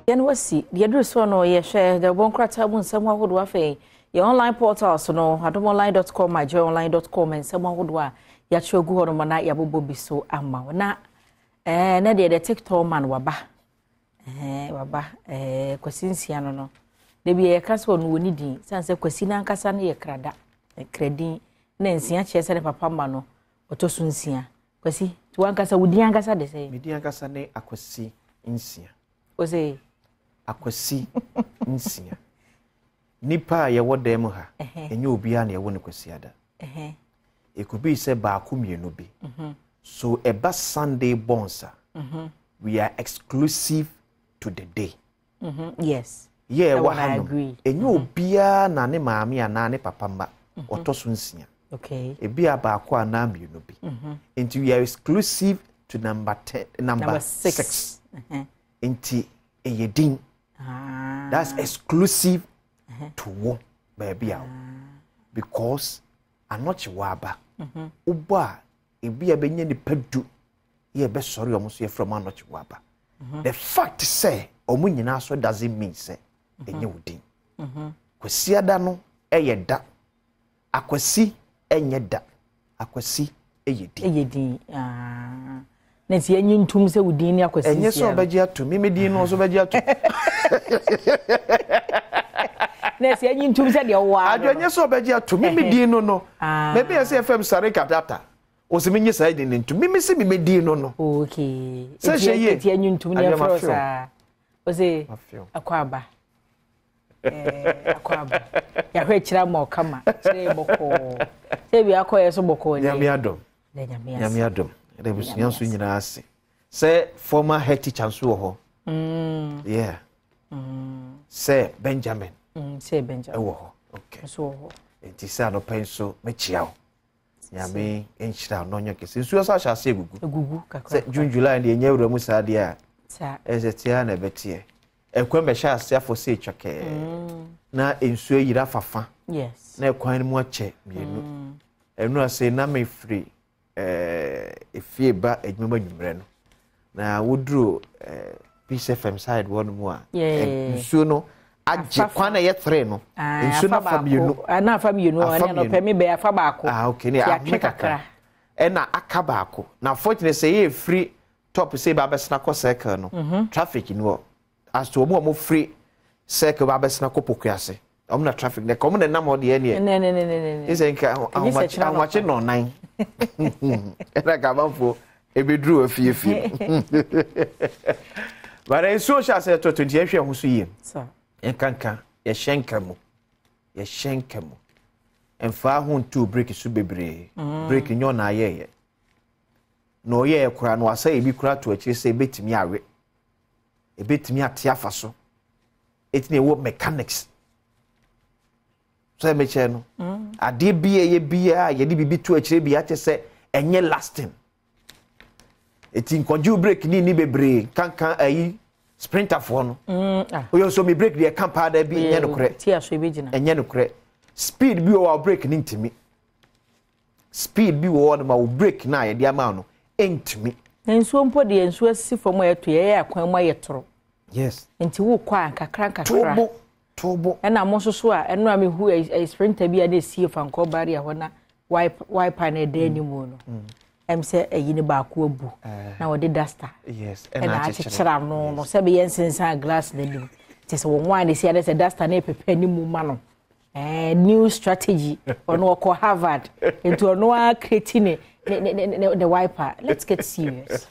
Yɛn wasi deɛ duru soɔ no yɛhwɛ dawubɔ nkrataa mu nsɛm ahodoɔ afei yɛn online portals no adomonline.com myjoyonline.com nsɛm ahodoɔ a yɛatwerɛ gu hɔ nom na yɛabobɔ bi so ama wo na ɛɛ na deɛ the tiktok man waba ɛɛ waba ɛɛ kwasi nsia no no debi yɛka sɛ ɔno wɔ ne din san sɛ kwasi n'ankasa no yɛ krada kradin na nsia kyerɛ sɛ ne papa ma no ɔtɔ so nsia Kwasi, nti wankasa wo din ankasa de sɛ? Me din ankasa ne Akwasi Nsia. O se? Akwasi Nsia. Nipa a yɛwɔ dan mu ha, ɛnyɛ obiara na yɛwɔ no Kwasiada. It could be sɛ baako mmienu bi. Mhm. So ɛba Sunday borns a, mhm. we are exclusive to the day. Mm-hmm. Yes. Yɛ ɛwɔ ha nom. Ɛnyɛ mm-hmm. obiara na ne maame anaa ne papa mma mm-hmm. ɔtɔ so nsia. Okay. Ebi a baako anaa mmienu bi. Nti we are exclusive to number ten, number, number six. six. Nti ɛyɛ din. Ah. That's exclusive to wo baabi a wo. Ah. Because anɔkye wɔ aba. Wobɔ a ebi a bɛnya nipa du yɛ bɛsɔre wɔn so yɛfrɛ wɔn anɔkye wɔ aba. Mhm. The fact sɛ wɔn nyinaa so doesn't mean sɛ mhm. ɛnyɛ wo din. Mhm. Kwasiada no ɛyɛ da. Akwasi ɛnyɛ da. Akwasi ɛyɛ din. Ɛyɛ din. Ah. Na nti yɛnyi ntum sɛ wo din ne akwasi nsia. Ɛnyɛ sɛ ɔbɛgye ato mimi din no ɔso bɛgye ato. Na nti yɛnyi ntum sɛ deɛ ɔwɔ ano. Adwo ɛnyɛ sɛ ɔbɛgye ato mimi din no no. Ah. Baabi a ɛsɛ yɛfrɛ m Sarika Data. Ɔsɛ menye saa din no ntom. Mimi se me din no no. Okay. Sɛ hyɛ yie. Eti enyi ntom ne ɛfrɛ saa. Ɔsɛ akɔ aba. Akɔ aba. Yɛahwɛ akyire ama ɔkama. Kyerɛ yɛ bɔkɔɔ. Sɛ bi akɔ yɛ so bɔkɔɔ ne. Nyame adom. Nyame adom. Ɛdɛ abusua nso nyinaa ase. Sɛ former head teacher nso wɔ hɔ. Mm. Yeah. Mm. Sɛ Benjamin. Mm, sɛ Benjamin. Ɛwɔ hɔ. Okay. Nso wɔ hɔ. Nti sɛ anɔpa nso mekyia wo. Nyame nhyira no ɔnyɛ kɛse. Nsuo nso ahyɛ ase egugu. Egugu kakra. Sɛ June July deɛ ɛnyɛ wura mu saa deɛ a. Saa. Ɛsɛ tia na ɛbɛteɛ. Ɛkwan bɛhyɛ ase afɔ sɛ etwa kɛɛ. Mm. Na nsuo ayiri afafa. Yes. Na ɛkwan no mu akyɛ mmienu. Mm. Ɛnu ase na mefiri ɛɛ efie ba adwuma mu anwummerɛ no. Na woduru ɛɛ Peace FM side hɔ nom a nsuo no agye kwan na ɛyɛ tere no ah, nsuo no afa mmienu ah, na afa mmienu afa mmienu ɔpɛ mi bɛ afa baako ah okay ne ahome kakra ɛna aka baako na fortunately sɛ yɛ efiri top sɛ eba abɛsena kɔ circle no mhm. traffic ni hɔ as to wɔn a wɔfiri circle ba abɛsena kɔ pokuase wɔn na traffic na wɔn na nam hɔ deɛ ɛneɛ ɛsɛ nka ahomakye ahomakye nɔnan ɛna ka amanfoɔ ebeduru wɔ fie fie bàrɛ nsuo hyɛ ase ɛtɔ nti yɛhwɛ ɛho so yie nkanka yɛhyɛ nka mu yɛhyɛ nka mu mfaa ho ntu break so bebree mm. break nyɛ ɔna ayɛyɛ na ɔyɛɛ koraa na wasa ebi koraa to akyire sɛ ebetumi awe ebetumi ate afa so eti na ɛwɔ mechanics sɛ mekyɛ no mm. adeɛ bi a ɛyɛ biara yɛde biribi to akyire bi akyɛ sɛ ɛnyɛ lasting eti nkɔgye break ni ni bebree kankan ayi sprinterfoɔ no mm, ah. oyɛ nso mi break deɛ ɛka paa dɛ bi ɛnyɛ nokorɛ ɛnyɛ nokorɛ speed bi wɔ hɔ a break ni ntumi. Speed bi wɔ hɔ nom a wo brake no a yɛde ama no ntumi. Na nsuo mpo deɛ nsuo asisi fam a ɛto yɛyɛ akwan mu ayɛ toro. Yes. Nti wokɔ a nkakra nkakra. Tobo tobo. Ɛna mo nso so a ɛno a mehu ɛyɛ sprinter bi a na esie fankɔ barrier hɔ na wipe wiper na ɛda anim no. Mm. Ɛm sɛ ɛyi ne baako abu eh. na wɔde duster. Yes. Ɛna akyekyere ano no sɛ bɛyɛ nsensan glass n'anim. Kyɛ sɛ wɔn a na esi adɛ sɛ duster na ɛpepa anim ma no. Eh, new strategy ɔno ɔkɔ harvard nti ɔno ara create ne ne ne ne ne wiper let's get serious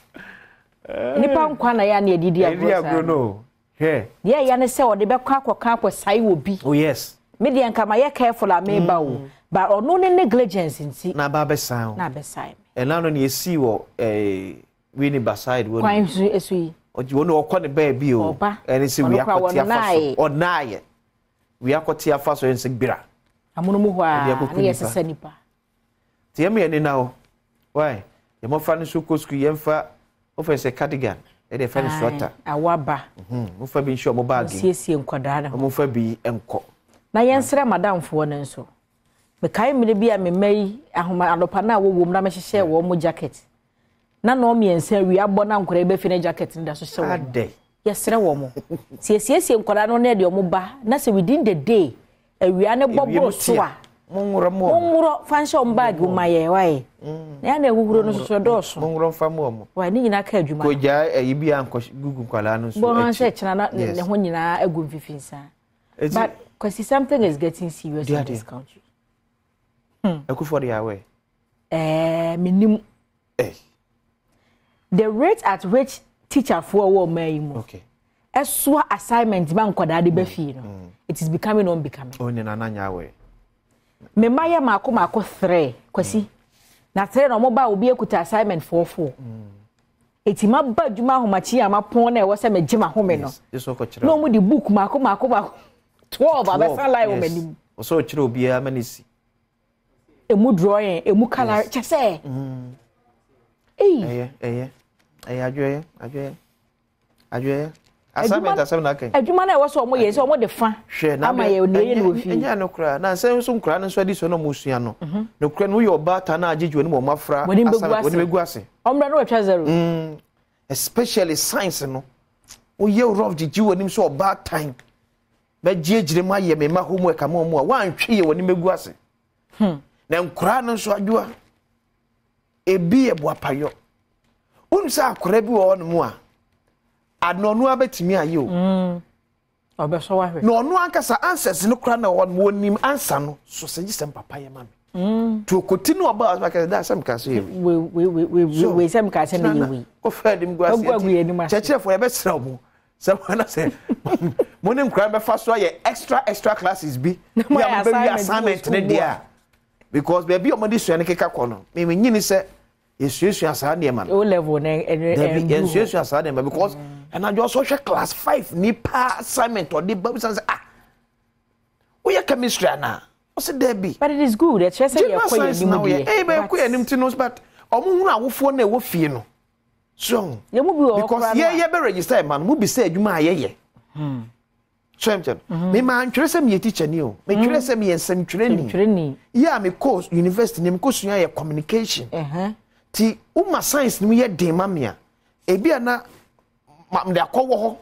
nipa nkwa na yɛ a na yɛde di agorɔ saa no deɛ ɛyɛ ne sɛ ɔde bɛkɔ akɔka akɔsae wɔ bi oh yes me deɛ nka ma yɛ careful a meba o mm. but ɔno ne negligence nti na aba abɛsan o na abɛsan ɛna no ne esi wɔ ɛɛ wini baside wɔ kwan so esu yi ɔgye wɔn ɔkɔ ne baabi o ɔba ɛne sɛ wia kɔte afa so ɔnaayɛ Wia kɔte afa so ɛnsɛ gbira. Amono mu hɔ a ne yɛ sesa nipa. Ti yɛn yɛn nina hɔ. Why? Yɛn mmɔfra no nso kɔ sukuu yɛn fa wofɛ sɛ cardigan ɛde ɛfɛ no sweater. Awaba. Mhm. Mofa bi nhyɛ wɔn baagi. Siesie nkwadaa no. Wɔn fa bi nkɔ. Na yɛn srɛ madamfoɔ no nso. Mekae mmere bi a me mma yi ahoma anɔpa no a wɔwɔ mu na mehyehyɛ wɔn mo jacket. Na nɔɔ mmiɛnsa awia bɔ na nkwadaa yi bɛfi ne jacket no da so hyɛ wɔn. Adɛ. Yɛsrɛ wɔn. Sɛ yɛsiesie nkwadaa no na yɛde wɔn ba na sɛ within the day awia no bɔ boro so a, monworɔ mo monworɔ fa nhyɛ wɔn baage mu ma yɛ wae. Mm. Na yɛn na ɛhuhuro no soso ɛdɔɔso. Monworɔ mfa mu wɔn. Wae ne nyinaa ka adwuma. Kogyaa ɛyi bi a nkɔ gugu nkwadaa no nso akyi. Bɔn sɛ kyena na ne ho nyinaa agu mfifi nsa. But Kwasi something is getting serious in this country. Hmm. Akufo de awɛ. Ɛɛ menim. Eh. The rate at which teacherfoɔ wɔ ɔman yi mu ɛsoa assignment ma nkwadaa de ba mm, fie no mm. it is becoming unbecoming. O nyina na nya awɛ. Me mma yɛ maako maako three kwasi mm. na three na wɔn ba obi ekuta assignment four four. Eti ma ba adwuma ahomakye a ma pɔn na ɛwɔ sɛ me gye ma home no. Na wɔn de book maako maako maako 12 abɛsa line wɔ m'anim. Ɔsɛ ɔkyerɛ obiara ma ne si. Emu drawing, emu color, kyɛ sɛ. Mm. Ɛyɛ ɛyɛ ɛyɛ adwoɛyɛ adwoɛyɛ adwoɛyɛ. Assignment asɛm na aka yi. Adwuma na ɛwɔ sɛ wɔn yɛ sɛ wɔn de fa. Hwɛ na ama yɛ nea yɛ no wɔ fie. Ɛnyɛ no koraa na nsɛm nso nkoraa no nso adi so na wɔn sua no. Mhm. No koraa no woyɛ ɔbaatan na agyegye wɔn mu wɔn afra. Wɔn bɛgu ase. Wɔn mmerɛ no wɔatwa zero. Mm. Especially science no. Woyɛ rough gyegye w'anim sɛ ɔbaatan bɛgye agyina mu ayɛ me mma homework ama wɔn a woanhwɛ yɛ w'anim bɛgu ase. Hmm. Na nkoraa no nso adwoa ebi yɛ boapayɔ. Wonim sɛ akwaraa bi wɔ hɔnom a ano ɔno abɛtumi ayɛ o. Hmm. Ɔbɛsɔ wahwɛ. Na ɔno ankasa answers no koraa na ɔwɔ no wɔnim answer no so sɛ gye sɛ papa yɛ ma me. Mm. To okoti no ɔba ɔsɛ kɛsɛ da asɛm ka so yɛ wei. Wei wei wei wei wei sɛm ka sɛ ne yɛ wei. Kɔfɛ anim gu ase nti kyerɛkyerɛfoɔ yɛbɛsrɛ mo sɛ mo na sɛ mo ne nkura bɛfa so ayɛ extra extra classes bi na mo bɛwi assignment ne deɛ a because baabi a wɔde sua no keka kɔ no mimi nyini sɛ yɛsuasua saa nneɛma no. O level na ɛnɛ ɛndu hɔ. Yɛnsuasua saa nneɛma because ɛnadwo ɔsɔ hwɛ class five nipa assignment ɔde ba bisa sɛ ah woyɛ chemistry anaa ɔsɛ dɛbi. But it is good ɛkyerɛ sɛ yɛkɔ yɛn anim deɛ. Ɛyɛ bɛ kɔ yɛn anim ti no but ɔmo hunu awofoɔ na ɛwɔ fie no so yɛn mu bi wɔ hɔ because yɛ yɛ bɛ register ɛma no mo bi sɛ adwuma a yɛyɛ. Hmm. So ɛm kyɛn mm-hmm. me maa ntwerɛ sɛ meyɛ teacher ni o metwerɛ mm. sɛ meyɛ nsɛmtwerɛni yɛ a mekɔ university ni mekɔ sua yɛ communication uh-huh. ti woma science no yɛ den ma me a ebi a na mede akɔ wɔ hɔ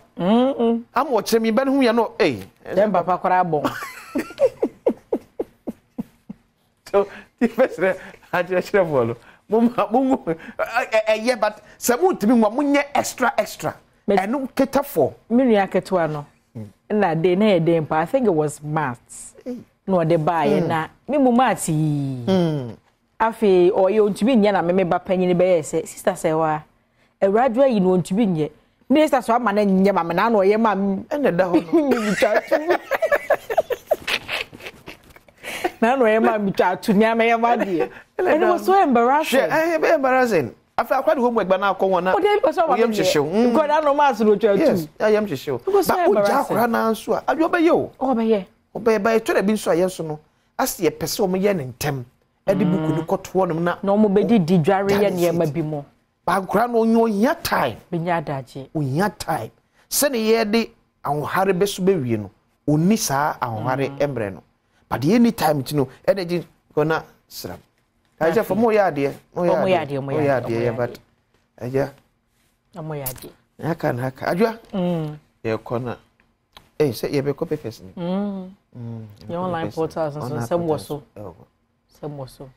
ama ɔkyerɛ me ba no hu yɛ no ei dɛm papa koraa bɔn so ti fɛsrɛ akyerɛkyerɛfoɔ no moma mongu ɛyɛ but sɛ montumi nwa monyɛ extra extra ɛno ketafoɔ me nua ketewa no na de na yɛ den pa i think it was maths na ɔde baayɛ hmm. na me mu maths yi hmm. Afei ɔyɛ ontumi nyɛ na me me ba panyin bɛyɛɛ sɛ sista sɛ waa awuradwo ayi no ontumi nyɛ me sista sɛ ama no nyɛ ma me na ano ɔyɛ ma me ɛna ɛda hɔ no me twa to na ano ɔyɛ ma me twa to me ama yɛ ma deɛ and it was so embarrassing hwɛ ɛyɛ bɛ embarrassing afei akwa de homework ba na akɔ wɔn na oyam hyehyew mm. nkɔda no ma asoro twa tu yes ayam hyehyew ba ogya akora na nso a adwo ɔbɛyɛ o ɔbɛyɛ ɔbɛyɛ ba ɛtɔ da bi nso a yɛn so no asɛ yɛpɛ sɛ wɔn yɛ ne ntɛm ɛde buku no kɔtoɔ nom na. Na wɔn bɛdi di dware yɛ nneɛma bi mu. Bankora no ɔnyɛ ohia time. Bɛnya adagye. Ohia time sɛne yɛde ahohare bɛso bɛwie no ɔnni saa ahohare mm. mmerɛ no but yɛnni time ti no ɛna gye kɔ na sram. Ɛkyɛ fɔ mo yɛ adeɛ mo yɛ adeɛ mo yɛ adeɛ yɛ but ɛgya. Mo yɛ adeɛ. Haka na haka adwa. Mm. Yɛkɔ na. Ee sɛ yɛbɛkɔ papers ni. Mm. Mm, Yɛn online portals nso nsɛm wɔ so. Nsɛm wɔ so.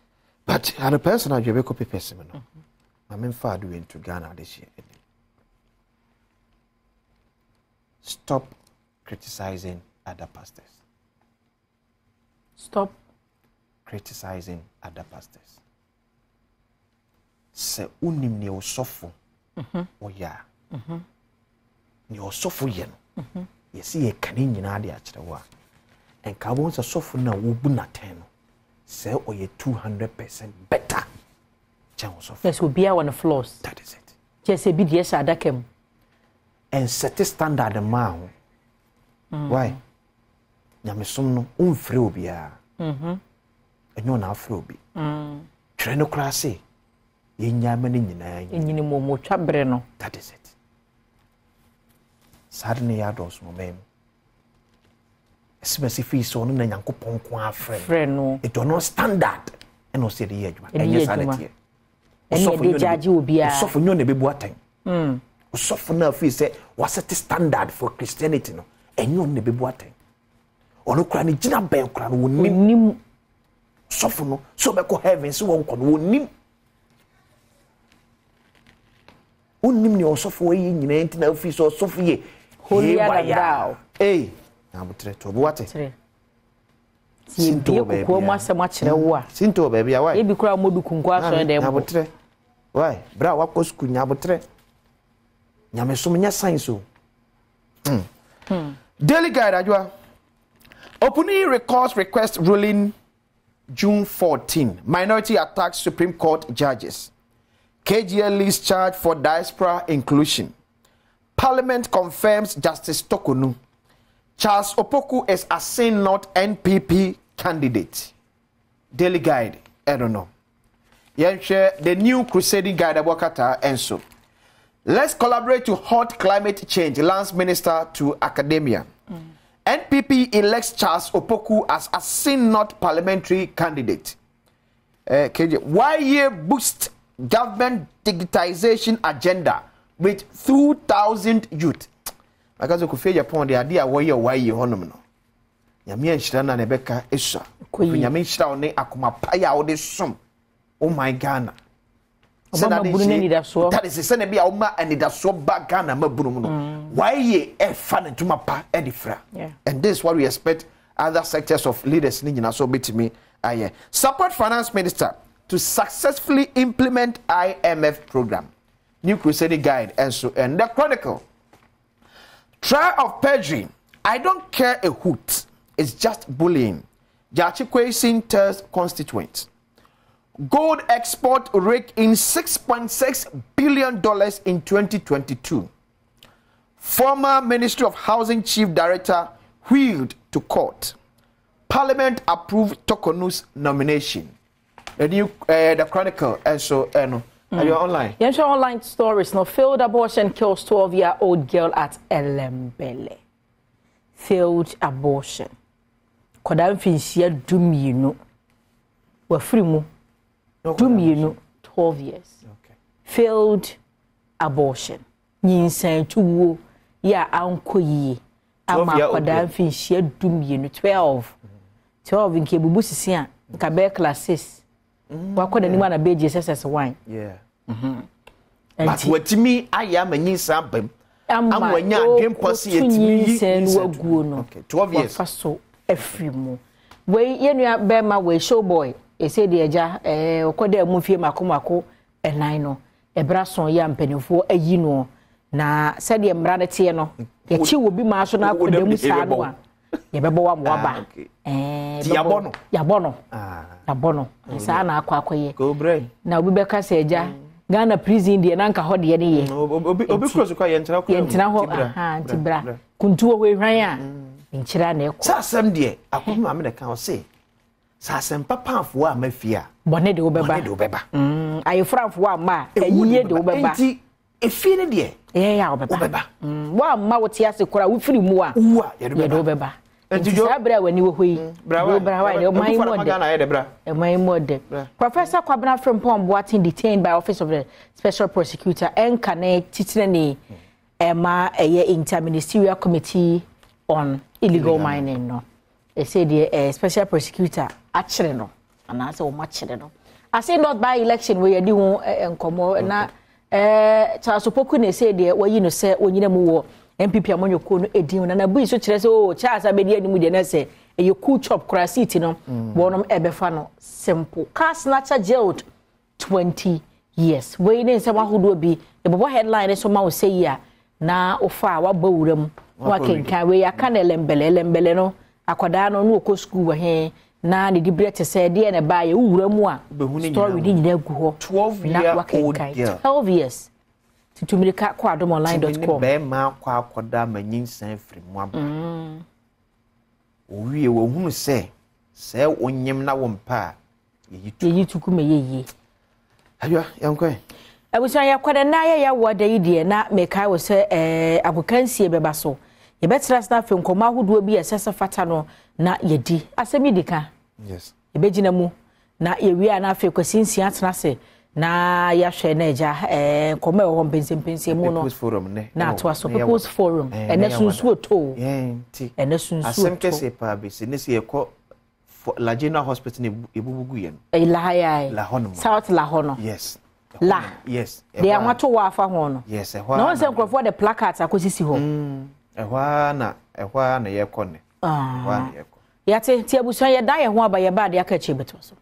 But anɔpɛ nso na adwa bɛkɔ papers mu no. Mhm. Ma memfa ade wei nto Ghana adehyeɛ anim. Stop criticizing other pastors. Stop criticizing other pastors. Sɛ wonim nea ɔsɔfo mhm. ɔyɛ a, mhm. nea ɔsɔfo yɛ no, mhm. yɛsi yɛka ne nyinaa de akyerɛ wo a, nka wobɛhu sɛ sɔfo no a wobu n'atɛn no, sɛ ɔyɛ 200% better kyɛn ɔsɔfo. Kyɛ sɛ obiara wɔ ne flaws. That is it. Kyɛ sɛ ebi deɛ hyɛ adaka mu. Ɛnsɛte standard mmaa ho. Mm. Why? Nyamesom no, womfrɛ obiara. Mm-hmm. Ɛnyɛ ɔna afrɛ obi. Mm. Twerɛ no koraa se, yɛnyaa ma no nyinaa nyini. Nyini mu mu twa bere no. That is it. Saa de no yɛ adɔɔso wɔ man mu. Ɛsɛ fii sɛ ɔno na Nyankopɔn nko ara frɛ no. Ɛti ɔno standard ɛna ɔsɛ yɛde yɛ adwuma. Ɛnyɛ saa na ɛteɛ. Ɛne yɛde gyaagye obiara. Ɔsɔfo nyɛ ɔna ɛbɛbu atɛn. Mm. Ɔsɔfo no afei sɛ wasɛte standard for Christianity no, ɛnyɛ ɔno na ɛbɛbu atɛn. Ɔno koraa ne gyina bɛn koraa no wɔnim. Sɔfo no sɛ ɔbɛkɔ heaven sɛ wɔnkɔ no wɔnim. Wonnim nea ɔsɔfo yi nyinaa nti na afiri sɛ ɔsɔfo yɛ holier than thou. Ei, na abotrɛ to bo ate. Sɛ yɛbie kokoa mu asɛm akyerɛ wo a. Sinto wɔ baabi a wai. Ebi koraa mo duku nkɔ asɔre dɛm. Nyabotrɛ. Wai, bra wakɔ sukuu nyabotrɛ. Nyamesom nyɛ science o. Hmm. Hmm. Daily Guide adwoa. Opuni records request ruling June 14. Minority attacks Supreme Court judges. KGL leads charge for diaspora inclusion. Parliament confirms Justice Tokonu. Charles Opoku is Asin not NPP candidate. Daily Guide, I don't know. Yɛnhwɛ The New Crusading Guide ɛbɔ krataa nso. Let's collaborate to halt climate change, Lands Minister to Academia. Mm. NPP elects Charles Opoku as Asin North parliamentary candidate. Uh, KJ, why year boost government digitization agenda with 2,000 youth? Maka sɛ Kofi Japan de adeɛ a wɔyɛ wɔ ayie hɔnom no. Nyame anhyira no a na ɛbɛka esua. Kofi Nyame nhyira wo ne akoma pa yi a wode som wo man Ghana. Ɔma mabunu no anidasoɔ. That is sɛ na bi a woma anidasoɔ ba Ghana mabunu mu no. Mm. Wayɛ ɛfa ne ntoma pa ɛde fira. And this is what we expect other sectors of leaders ne nyinaa so betumi ayɛ. Support finance minister to successfully implement IMF program. New Crusading Guide and so and the Chronicle. Trial of perjury. I don't care a hoot. It's just bullying. Gyakye Quayson tells constituents. Gold export rake in $6.6 billion in 2022. Former Ministry of Housing Chief Director wheeled to court. Parliament approved Torkornoo's nomination. The new uh, the Chronicle and so uh, no. Are you online? Yɛnhwɛ online stories no. Failed abortion kills 12-year-old girl at Ellembelle. Failed abortion. Kɔdaa mfinhyia 12. Wafiri mu. 12, 12 years. Okay. Failed abortion. Nyinsɛn tuwuo yɛ a ankɔ yie ama akwadaa mfinhyia 12, 12. 12 nka ebubu sisi a nka bɛyɛ class 6. Mm. Wakɔ n'anim a na bɛyɛ JSS 1. Yeah. Mm-hmm. But watumi ayɛ ama nyinsɛn aba mu. Ama wanya adwempɔ sɛ yɛtumi yi nyinsɛn no aguo no. 12 years. Wafa so afiri mu. Wei yɛn nua bɛrima wei showboy ɛsɛ deɛ agya ɛɛ ɔkɔ dɛ mu fie mako mako ɛnan no ɛberɛ aso yɛ a mpanimfoɔ ayi noɔ na sɛdeɛ mmara no teɛ no yɛkye wɔ bi maa so no akɔda mu saa no a yɛbɛbɔ wa ma waba ah, yɛabɔ no yɛabɔ no ah. yɛabɔ no saa na akɔ akɔyɛ na obi bɛka sɛ agya mm. Ghana prison deɛ na nka hɔ deɛ ne yɛ mm, obi kuro so kɔ yɛntena hɔ yɛntena hɔ nti bra kuntu wɔ hɔ ehwan a mm. nkyerɛ na ɛkɔ sɛ asɛm deɛ akɔmi maame na ka ɔse Sɛ asɛmpa paafoɔ amma fie a. Bɔne de wo bɛba. Bɔne de wo bɛba. Mm, ayeforɔfoɔ amma a, ayie de wo bɛba. Enti efie no deɛ. Ɛyɛ a wobɛba. Wobɛba. Mm, woamma wo te ase koraa wofiri mu a. Wu a yɛde wo bɛba. Nti saa berɛ a w'ani wɔ hɔ yi. Mm, bra wa. Bra wa deɛ ɔman yi mu ɔdɛ. Ɔman yi mu ɔdɛ. Professor Kwabena Frimpong Boateng detained by Office of the Special Prosecutor ɛnka ne titenani ɛma ɛyɛ Interministerial Committee on Illegal Mining no. Ɛsɛ deɛ eh, special prosecutor akyere no anaasɛ wɔn akyere no. Ase not by election wɔ yɛde ho eh, nkɔmɔ na eh, Charles Opoku na ɛsɛ deɛ wɔyi no sɛ wɔnyina mu wɔ NPP amanyɔkuo no edin na nabu yi so kyerɛ sɛ oh Charles abɛdi anim deɛ na sɛ ɛyɛ cool chop koraa seat no mm. wɔnom ɛbɛfa no simple. Car snatcher jailed 20 years. Wei ne nsɛm ahodoɔ bi yɛbɛbɔ headline no so ma wo sɛ yi a na wofa a wabɔ wura mu na wakenkan wei aka no ɛlɛmbɛlɛ ɛlɛmbɛlɛ no akwadaa no na ɔkɔ sukuu wɔ he na ne diberɛ te sɛ deɛ na ɛbaa yɛ wowura mu a story ne nyinaa gu hɔ na wakenkan 12 years tutu mirika kɔ adomonline.com bɛrima akɔ akɔda ma nyinsɛn firi mu aba mm. owie wɔhunu sɛ sɛ wonyem na wompɛ a Yɛyi tu. Yɛyi tu kum ɛyɛ yie. Adwa, yɛnkɔ ɛ. Abusua yɛkɔ dɛ na yɛyɛ awoɔ da yi deɛ na mekae wo sɛ ɛɛ agokansie bɛba so. Yɛbɛtena ase na afei nkɔmmɔ ahodoɔ bi a ɛsɛ sɛ fata no na yɛdi. Asɛm yi di ka. Yes. Yɛbɛgyina mu na yɛwie a na afei Kwasi Nsia atena ase Na yɛahwɛ na agya ɛɛ nkɔmɔ ɛwɔ hɔ mpɛnsɛmpɛnsɛ mu no. People's Forum nɛ. Na atoa so People's Forum ɛnɛ so nsuo tɔ o. Ɛnɛ so nsuo tɔ. Asɛm kɛse paa bɛsi ne sɛ yɛkɔ La General Hospital na ebubu gu yɛ no. Ɛyi la ha yɛ La hɔ nom. South la hɔ no. Yes. La. Yes. Deɛ wɔn ato wɔ afa ho no. Yes, ɛhɔ ara. Na wɔn sɛ nkurɔfoɔ de placards akɔsisi hɔ. Mm, ɛhɔ ara na ɛhɔ ara na yɛkɔ ne. Ah. Ɛhɔ ara na yɛkɔ. Yɛate nti abusua yɛdan yɛn ho aba yɛba adeɛ aka akyire bɛtoa so.